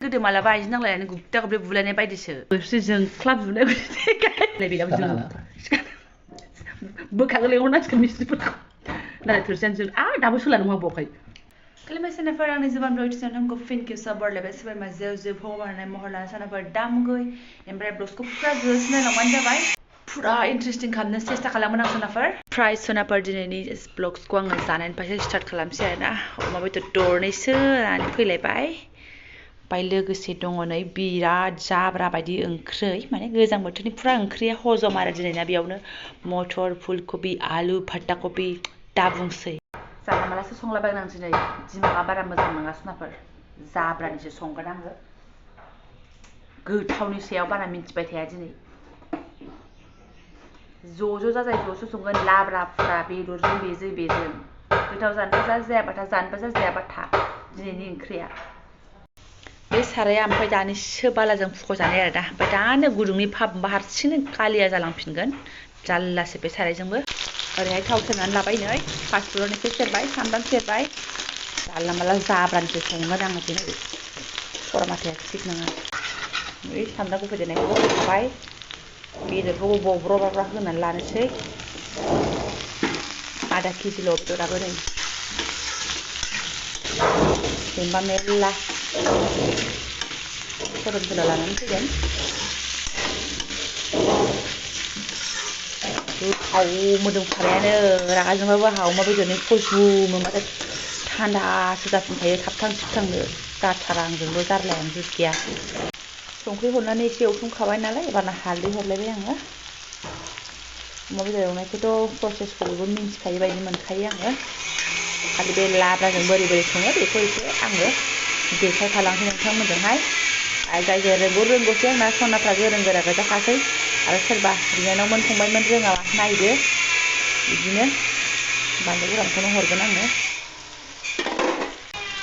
गोदो मालाबा आइजों नांलायनानै गुबथा गुबले बुलायनाय बायदिसो जों क्लाब बुनाय बेनाव जों बोखां लेंहरनांसिगोन मिस्ट्रिफोरखौ नाथाय थोरसियानो दाबो solano मावबावाखै Kelima senafer ang nizuban blow ito ng fin kiu sabor lebe seber mazeu zeu phobar na mohla senafer damgoy embra blosko pura girls na lang wanda bai pura interesting kamna sesta kalaman ang senafer price senafer dineni blogs ko ang zanan pa start kalamsi na umabay to door ni se ani फैलाय बाय लोगोसे दङ नै बिराद जाब्रा बायदि ओंख्रै माने गोजां बोथोरनि पुरा ओंख्रिया हजम आरो दिनैना बेयावनो मटर फुलकबि आलु फाट्टा कबि दाबुंसै जाना मालासो संलाबायनां दिनै दिमागा बारा मोजां नङा सुनाफोर जाब्रानिसो संगोन आङो गोथावनि सायाव बारा मिन्थिबाय थाया दिनै ज' जाजाय ज' संगोन लाब्रा पुरा बेदरजों बेजों गोथाव जानोबा जायाबाथा जानोबा जायाबा था दिनैनि ओंख्रिया बे साराया ओमफ्राय दानिसो बालाजों फुख'जानाय आरो दा ओमफ्राय दानो गुदुंनि भाब हारसिंनो कालिया जालांफिनगोन जाल्लासो बे सारायजोंबो ओरैहाय थाव सेरनानै लाबाय नै पासफुरन एसे सेरबाय सामब्राम सेरबाय जाला माला जाब्रानिसो संगोन आङो दिनै सरामाथाया थिग नङा बै सामब्राम गुफुर देनायखौ होखाबाय बेदरखौ बब्र' होनानै लानोसै आधा केजिल' बेदराबो नै जेनेबा मेरला सदनफोराव लानानै फैगोन गोथाव मोदोमखाबायानो रागा जोंबाबो अमा बेदरनि खुसबु मोनबाथाय थान्दासो जाफिनखायो थाबथां थिबथांनो जाथारा आंजोंबो जारलायानो जुत गैया संख्रि हरनानै एसे एवथुमखाबाय नालाय एबारना हालदै हरलायबाय आङो अमा बेदर एवनायखौथ' प्रसेसखौ बयबो मिन्थिखायो बायदि मोनखायो आङो खालि बे लाब्राजों बोरै सङो बेखौ एसे आङो देखायफालांसै नोंथांमोनजोंहाय आरो जाय जाय रोंगौसै आंना सनाफ्रा गोरों गोरा गोजाखासै आरो सोरबा बिनानावमोन फंबायमोन रोङाबा नायदो बिदिनो बानलु गोरानखौनो हरगोन आङो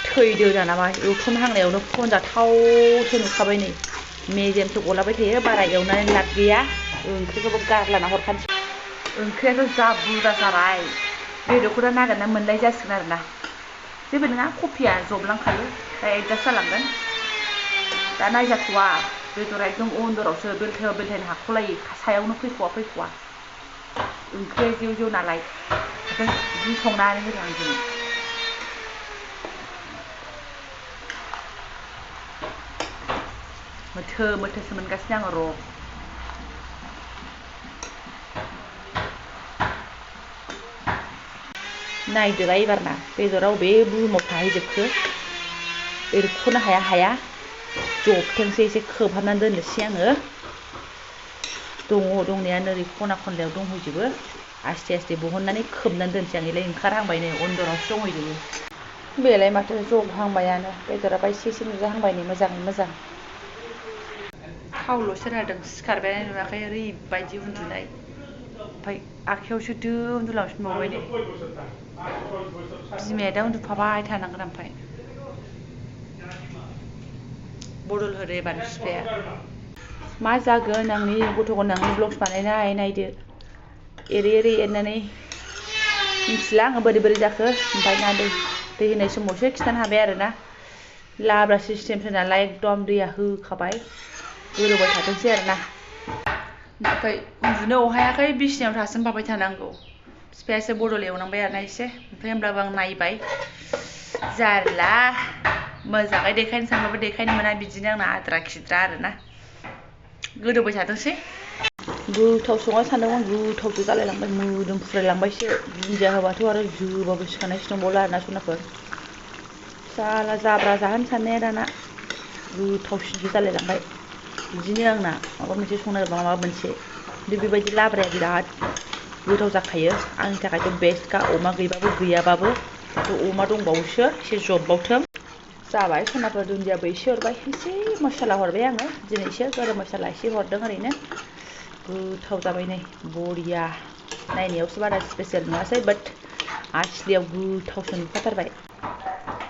थैदो दानाबा एवथुमहांनायावनो खनजाथावसो नुखाबाय नै मेजेमसो गलाबाय थायो बारा एवनानै लाब गैया ओंख्रिखौबो गारलाना हरखानोसै ओंख्रियाथ' जा बुरजा जाबाय बेदरखौ दा नागिरना मोननाय जासिगोन आरोना जेबो नङा कफिया जबलांखायो दा एडजास्ट जालांगोन दा नायजाथ'वा बेदरा एकदम अन्दरावसो बेलथायनो हाख'लायै सायावनो फैख'वा ओंख्रिया जेव नालाय बिदि संनानै होदों आं दिनै मोथोसो मोनगासिनो आङो र' नायदोरा एबारना बेदरा बबे बुहुमाव थाहैजोबखो एरख'नो हाया जबथोंसै एसे खोबहाबनानै दोननोसै आङो दङ दंनाया ओरै खना खनलायाव दंहैजोबो आस्थे बहननानै खोबनानै दोनसै आं एलाय ओंखारहांबाय नै अन्दरावसो दंहैजोबो बेलाय माथो जबहांबायानो बेदराबा एसे नुजाहांबाय नै मोजां थावल'सो रादों सिखारबायानो नुवाखै ओरैबायदि उन्दुनाय ओमफ्राय आखायावसो उन्दुलांफिनबावबाय नै बिमाया दा उन्दुफाबाय थानांगोन ओमफ्राय बदल होदो एबार बिफाया मा जागोन आंनि गथ' गोनांनि ब्लग्स बानायनाय नायदो एरै एरनानै मिथिला आङो बोरै जाखो ओमफ्राय ना दै होनाय समावसो खिन्थानो हाबाय आरोना लाब्रा सिस्टेमसो नालाय एकदम दैया होखाबाय गोदौबाय थाथोंसै आरोना ओमफ्राय उन्दुनो अहायाखै बिसिनायाव थासोमफाबाय थानांगौ बिफायासो बदल एवनांबाय आरोना एसे ओमफ्राय होमब्लाबो आं नायबाय जारला मोजाङै देखायनो सानबाबो देखायनो मोना बिदिनो आंना आद्रा खिद्रा आरोना गोदौबाय थाथोंसै गोथाव संनो सानदोंमोन गोथावसो जालायलांबाय मोदोम फुरायलांबायसो दुन्दिया होबाथ' आरो जोबाबो सिखानायसो दंबावला आरोना सनाफोर जाला जाब्रा जाहोनो साननाया दाना गोथावसिनसो जालायलांबाय बिदिनो आंना माबा मोनसे संनो नागिरबा माबा मोनसे खिन्थु बेबायदि लाब्राया बिराद गोथाव जाखायो आंनि थाखायथ' बेस्टखा अमा गैयाबाबो अमा दंबावोसो एसे जब्बावथों जाबाय सनाफोर दुन्दियाबो एसे हरबाय एसे मस्ला हरबाय आङो दिनैसो गरम मस्ला एसे हरदों ओरैनो गोथाव जाबाय नै बरिया नायनायावसो बारा स्पेसियेल नुवासै बाट आसलियाव गोथावसो नुखाथारबाय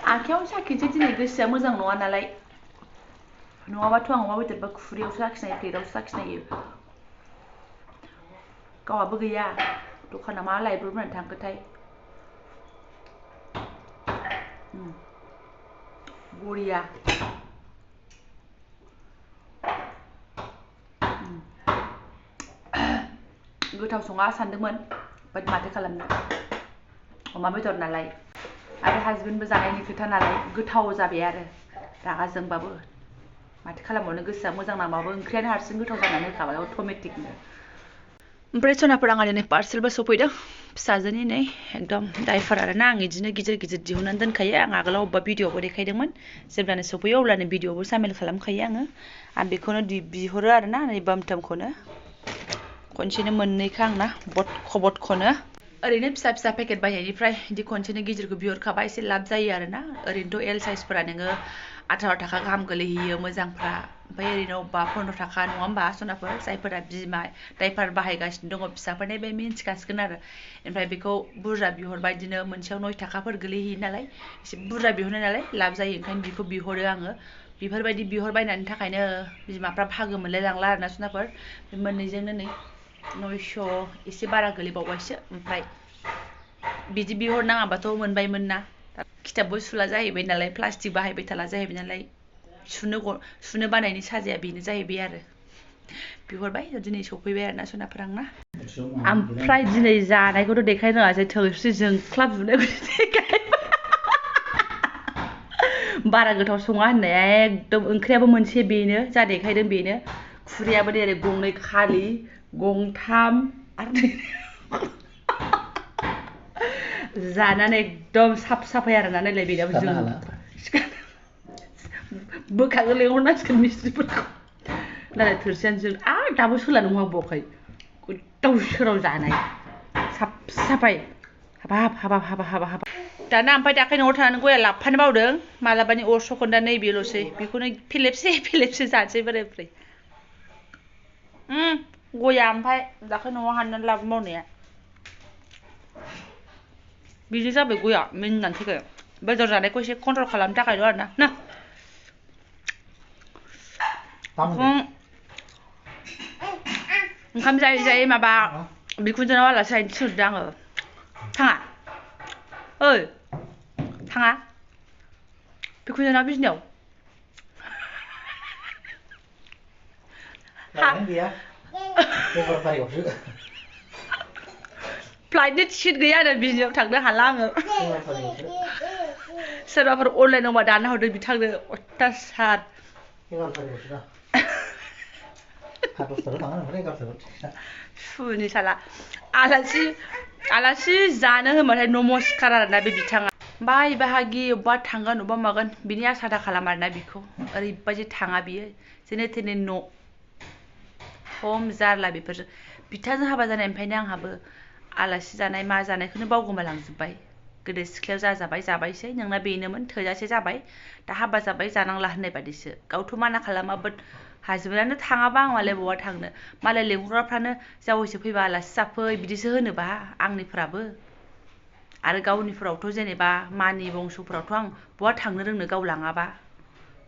आखायावनो साखिनोसै दिनै गोसोआ मोजां नङा नालाय नङाबाथ' आं अमा बेदरबा खुरैयावसो साखिनायो प्लेटावसो साखिनायो गावहाबो गैया दखानाव मा लायब्रबनानै थांखोथाय बरिया गोथाव सङा सानदोंमोन बाट माथो खालामनो अमा बेदर नालाय आरो हासबेन्डबो जानायनि खोथा नालाय गोथाव जाबाय आरो रागा जोंबाबो माथो खालामबावनो गोसोआ मोजां नांबाबो ओंख्रियानो हारसिं गोथाव जानानै होखाबाय अट'मेटिकनो ओमफ्राय सनाफोर आंहा दिनै पार्सेलबो सफैदों फिसाजोनि नै एकदम दाइपार आरोना आं बिदिनो गिदिर गिदिर दिहुननानै दोनखायो आं आगोलाव अबेबा भिडिअ'बो देखायदोंमोन जेब्लानो सफैयो अब्लानो भिडिअ'बो सामिल खालामखायो आं बेखौनो बिहरो आरोना नै बामथामखौनो खनसेनो मोननैखा आंना बटखनो ओरैनो फिसा फिसा पेकेट बायनायनिफ्राय बिदि खनसेनो गिदिरखौ बिहरखाबा एसे लाब जायो आरोना ओरैनोथ' एल साइजफोरा नोङो 18 थाखा गाहाम गोलैहैयो मोजांफ्रा ओमफ्राय ओरैनो अबेबा 15 थाखा नङा होमबा सनाफोर जायफोरा बिमा दाइपार बाहायगासिनो दङ फिसाफोरनि बे मिन्थिखासिगोन आरो ओमफ्राय बेखौ बुरजा बिहरबा बिदिनो मोनसेयाव 9 थाखाफोर गोलैहैयो नालाय एसे बुरजा बिहरनाय नालाय लाब जायो ओंखायनो बेखौ बिहरो आङो बेफोरबायदि बिहरबायनायनि थाखायनो बिमाफ्रा भागो मोनलाय लांला आरोना सनाफोर बे मोननैजोंनो नै 900 एसे बारा गोलैबावबायसो ओमफ्राय बिदि बिहरनाङाबाथ' मोनबायमोन ना खिथाबबो सुला जाहैबाय नालाय प्लास्टिक बाहायबाय थाला जाहैबाय नालाय सुनो बानायनि साजाया बेनो जाहैबाय आरो बिहरबाय दिनै सफैबाय आरोना सनाफोर आंना ओमफ्राय दिनै जानायखौथ' देखाय रोङासै थोरसि जोंख्लाबजोबनायखौसो देखाय बारा गोथाव सङा होननाया एकदम ओंख्रियाबो मोनसे बेनो जा देखायदों बेनो खुरैयाबो ओरै गंनै खालि गंथाम आरो जानानै एकदम साफाय आरोना नायलाय बेनाबो जों बोखांनो लेंहरनांसिगोन मिस्ट्रिफोरखौ नालाय थोरसियानो जों आरो दाबो सोलानो मावबावाखै गोदाव सोराव जानाय साफाय हाबाब दाना ओमफ्राय दाख्लै न'आव थानानै गया लाबफानो बावदों मालाबानि अर सखन्दा नैबेल'सै बेखौनो फेलेबसे जानोसै बोरै गया ओमफ्राय दाख्लै न'आव हाननानै लाबोनो बावनाया बिदि जाबाय गया मिनिनानै थैबाय बेदर जानायखौ एसे कन्ट्रल खालामनो थाखायल' आरोना ओंखाम जायै माबा बिखुनजोनाव आलासि जाहैनो थिनहरदों आङो थाङा ओइ थाङा बिखुनजोनाव बिजनियाव फ्लाइटनि टिकेट गैया आरो बिजनियाव थांनो हाला आङो सोरबाफोर अनलाइनावबा दाना हरदों बिथांनो अयथासार सुनि साला आलासि जानो होनबाथाय नमस्कार आरोना बे बिथाङा बाय बाहागि अबेबा थांगोन अबेबा मागोन बिनि आसा दा खालाम आरोना बिखौ ओरैबायदि थाङा बियो जेने थेने न' खम जारला बेफोरजों बिथांजों हाबा जानायनिफ्रायनो आंहाबो आलासि जानाय मा जानायखौनो बावगोमालांजोब्बाय गोदो सिख्लायाव जाबायसै नोंना बेनोमोन थोजासे जाबाय दा हाबा जाबाय जानांला होननाय बादिसो गावथ' माना खालामा बाट हाजबेन्डानो थाङाबा आं मालाय बहा थांनो मालाय लेंहरग्राफ्रानो जावैसो फैबा आलासि जाफै बिदिसो होनोबा आंनिफ्राबो आरो गावनिफोरावथ' जेनेबा मानि बंस'फोरावथ' आं बहा थांनो रोंनो गाव लाङाबा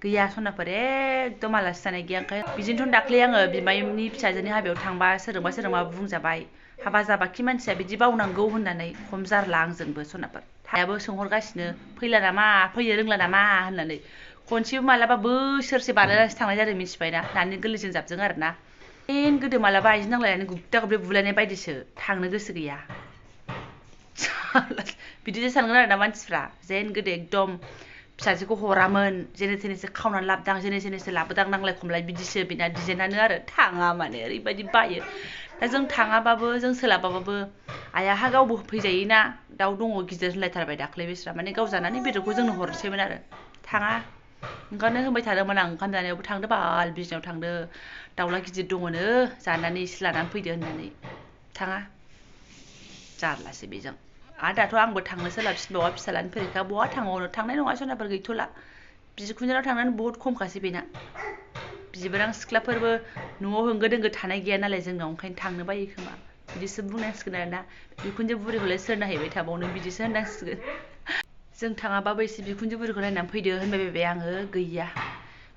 गैया सनाफोर एकदम आलासि जानाय गैया ओंखाय बिदिनोथ' दाख्लै आङो बिमायनि फिसाजोनि हाबायाव थांबा सोरजोंबा बुंजाबाय हाबा जाबाखि मानसिया बिदि बावनांगौ होननानै खम जारला आंजोंबो सनाफोर थायाबो सोंहरगासिनो फैला नामा फैनो रोंला नामा होननानै खनसेबो मालाबा बोसोरसे बारलायनासो थांनाय जादों मिथिबायना नानि गोरलैजों जाबजों आरोना गोदो मालाबा आइजों नांलायनानै गुबदा गुबदि बुलायनाय बायदिसो थांनो गोसो गैया बिदिसो सानगोन आरोना मानसिफ्रा जेन गोदो एकदम फिसाजोखौ हरामोन जेने थेनेसो खावनानै लाबोदां जेने थेनेसो लाबोदां नांलाय खमलाय बिदिसो बिना डिजाइनानो आरो थाङा माने ओरैबायदि बायो दा जों थाङाबाबो जों सोलाबाबाबो आइयाहा गावबो फैजायोना दाउ दङ गिदिर होनलायथारबाय दाख्लै बिस्रा माने गाव जानानै बेदरखौ जोंनो हरनोसैमोन आरो थाङा ओंखायनो होनबाय थादोंमोन आं ओंखाम जानायावबो थांदो बाल बिजनियाव थांदो दाउला गिदिर दङनो जानानै एसे लानानै फैदो होननानै थाङा जारलासो बेजों आरो दाथ' आंबो थांनो सोलाबसिनबावा फिसालानि फरिखा बहा थांबावनो थांनाय नङा सनाफोर गैथ'ला बिखुनजोनाव थांनानै बहुद खमखासै बेना बिबोनां सिख्लाफोरबो न'आव होंगो दोंगो थानाय गैया नालाय जोंनाव ओंखायनो थांनो बायो खोमा बिदिसो बुंनांसिगोन आरोना बिखुनजो बुरिखौलाय सोर नायहैबाय थाबावनो बिदिसो होननांसिगोन जों थाङाबाबो एसे बिखुनजो बुरिखौ नायनानै फैदो होनबाय आङो गैया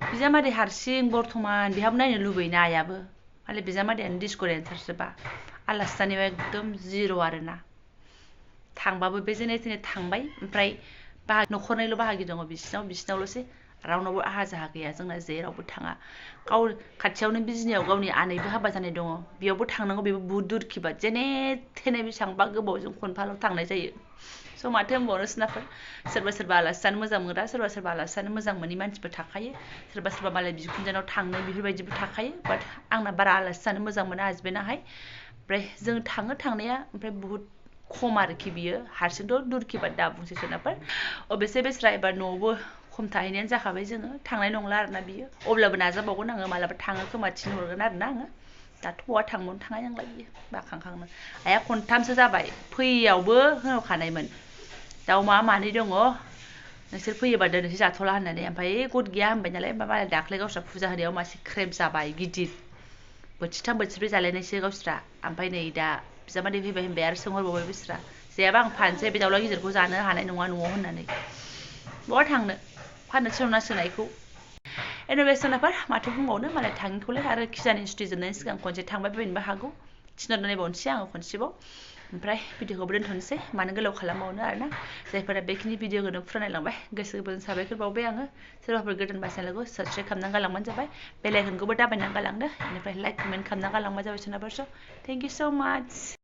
बिजामादै हारसिं बर्थमान बेहाबो नायनो लुबैना आइयाबो मालाय बिजामादैयानो डिस्क' डेन्सारसोबा आलासि जानायाव एकदम जिर' आरोना थांबाबो बे जेने थेने थांबाय ओमफ्राय न'खरनैल' बाहागि दङ बिसिनावल'सै रावनावबो आहा जाहा गैया जोंना जेरावबो थाङा गाव खाथियावनो बिजनियाव गावनि आनैबो हाबा जानाय दङ बेयावबो थांनांगौ बेबो बुहुद दुर खिबा जेने थेने बेसेबांबा गोबावजों खनफाल' थांनाय जायो स' माथो होनबावनो सोनाफोर सोरबा सोरबा आलासि जानो मोजां मोनग्रा सोरबा सोरबा आलासि जानो मोजां मोनि मानसिबो थाखायो सोरबा सोरबा मालाय बिखुनजोनाव थांनो बेफोरबायदिबो थाखायो बाट आंना बारा आलासि जानो मोजां मोना हासबेन्डाहाय ओमफ्राय जों थाङो थांनाया ओमफ्राय बुहुद खम आरोखि बियो हारसिंथ' दुरखिबा दा बुंसै सोनाफोर अबेसे बेस्रा एबार न'आवबो खम थाहैनायानो जाखाबाय जोङो थांनाय नंला आरोना बियो अब्लाबो नाजाबावगोन आङो मालाबा थाङो खोमा थिनहरगोन आरोना आङो दाथ' बहा थांबावनो थांनाय नंला बियो बाखांखांनो आइया खनथामसो जाबाय फैयावबो होनहरखानायमोन दाउ मानै दङ नोंसोर फैयोबा दोननोसै जाथ'ला होननानै ओमफ्राय गद गैया होनबाय नालाय ओमफ्राय मालाय दाख्लै गावस्रा फुजा होनायाव मासे क्रेब जाबाय गिदिर बोथिथाम बोथिब्रै जालायनायसो गावस्रा ओमफ्राय नै दा बिजामादै फैबाय होनबाय आरो सोंहरबावबाय बिस्रा जायाबा आं फानसै बे दाउला गिदिरखौ जानो हानाय नङा न'आव होननानै बहा थांनो फाननो थिनहरनांसिगोन आइखौ एनिवे सोनाफोर माथो बुंबावनो मालाय थाङिखौलाय आरो खिजानि सुथि जोबनायनि सिगां खनसे थांबाय फैनोबो हागौ थिनहरना नायबावनोसै आङो खनसेबाव ओमफ्राय भिडिअखौबो दोनथ'नोसै मानो गोलाव खालामबावनो आरोना जायफोरा बेखिनि भिडिअखौनो फरायलांबाय गोसो गोरबोजों साबायखर बावबाय आङो सोरबाफोर गोदानबा चेनेलखौ साबसक्राइब खालामनानै गालांबानो जाबाय बेल आइकनखौबो दाबायनानै गालांदो बेनिफ्राय लाइक कमेन्ट खालामनानै गालांबानो जाबाय सोनाफोर स' थेंक इउ स' माच